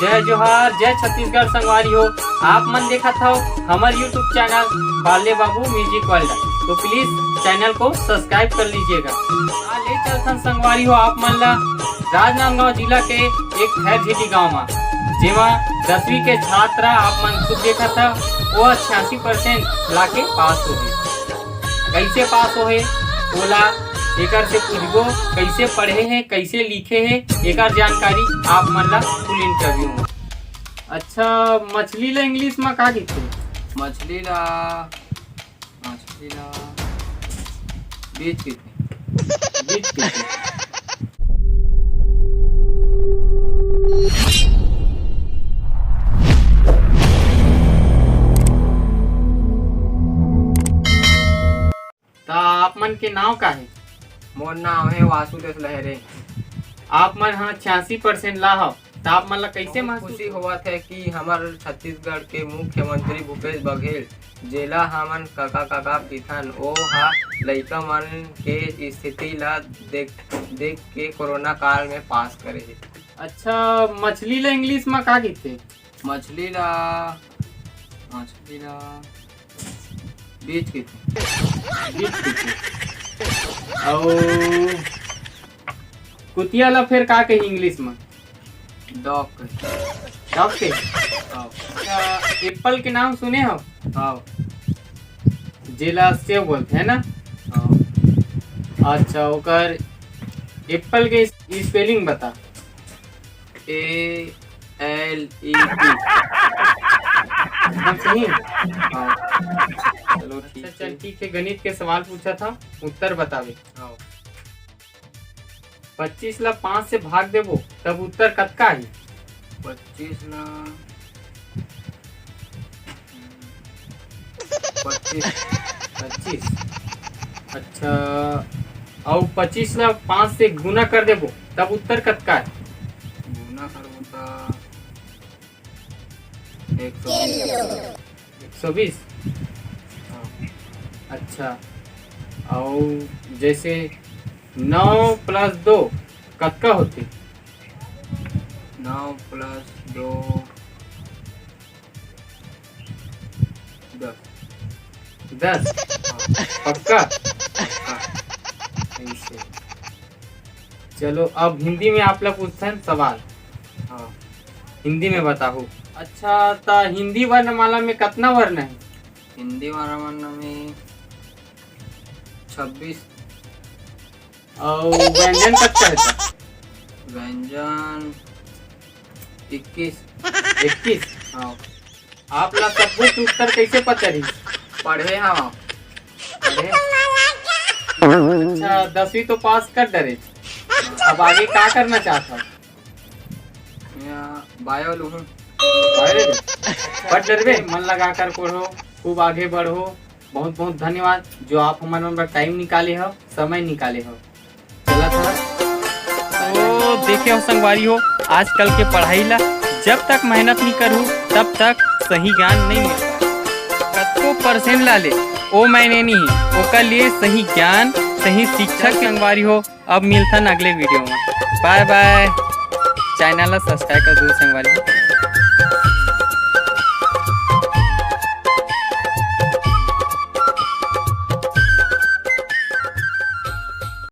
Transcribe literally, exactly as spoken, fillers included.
जय जोहार, जय छत्तीसगढ़ संगवारी हो। आप मन देखत हव हमर YouTube चैनल बाले बाबू म्यूजिक वर्ल्ड, तो प्लीज चैनल को सब्सक्राइब कर लीजिएगा। आज ले चलथन संगवारी हो आप मन ला राजनांदगांव जिला के एक खैरझिटी गांव मा, जेमा दसवीं के छात्रा आप मन खुद देखत हव, वो छियासी परसेंट लाके पास होहे। कैसे पास होहे, ओला एकर से पूछबो, कैसे पढ़े हे, कैसे लिखे हे, एकर जानकारी आप मन ला फुल इंटरव्यू में। अच्छा, मछली ला इंग्लिश में का कहिथे? मछली ला, मछली ला बीच कहिथे। बीच कहिथे। त आप मन के नाव का हे? मोर नाव हे वासुदेव लहरे। आप मन ह छियासी परसेंट ला हव, त आप मन ला कैसे बहुत महसूस खुशी होवत हे कि हमर छत्तीसगढ़ के मुख्यमंत्री भूपेश बघेल, जेला हमन कका कका किथन, ओ ह लइका मन के स्थिति ला देख, देख के कोरोना काल में पास करे हे। अच्छा, मछली ला इंग्लिश म का कहिथे? मछली ला, मछली ला बीच कहिथे। बीच कहिथे। अउ कुतिया ला फेर का कही इंग्लिश म? डॉग कही। डॉग कही? हाँ। अच्छा, एप्पल के नाम सुने हव? हाँ। जेला सेव बोलथे, है ना? हाँ। अच्छा, ओकर एप्पल के स्पेलिंग बता। A L E P। एकदम सही? हाँ। चलो, ठीक अच्छा, चल, है। ठीक है, गणित के सवाल पूछत हँव, उत्तर बताबे। हाँ। पच्चीस ला पाँच से भाग देबो, तब उत्तर कतका आही? पच्चीस ला, पच्चीस। पच्चीस। अच्छा, अउ पच्चीस ला पाँच से गुना कर देबो, तब उत्तर कतका आही? गुना करबो त एक सौ बीस। एक सौ बीस? हाँ। अच्छा, अउ जैसे नौ plus दो कतका होथे? नौ plus दो, दस। दस? हाँ। पक्का? पक्का। ऐसे। चलो, अब हिंदी में आप ला पूछथन सवाल। हाँ। हिंदी में बताहू। अच्छा, त हिंदी वर्णमाला में कतना वर्ण हे? हिंदी वर्णमाला में छब्बीस। अउ व्यंजन कतका हे त? व्यंजन इक्कीस। इक्कीस? हाँ। आप ला सब्बो के उत्तर कैसे पता रही? पढ़े हँव। पढ़े? अच्छा, दसवीं तो पास कर डरे, अब आगे का करना चाहत हव? या बायो लूहूँ। बायो ले? पढ़ डरबे, मन लगा कर पढ़ो, खूब आगे बढ़ो। बहुत बहुत धन्यवाद जो आप हमन बर टाइम निकाले हव, समय निकाले हव। चलत हव। तो देखे हो संगवारी हो, आजकल के पढ़ाई ला जब तक मेहनत नहीं करू तब तक सही ज्ञान नहीं मिलता। कतको परसेंट ला ले, ओ मायने नहीं, ओकर लिए सही ज्ञान, सही शिक्षक संगवारी हो। अब मिलथन अगले वीडियो में। बाय बाय। चैनल ला सब्सक्राइब कर दो संगवारी हो।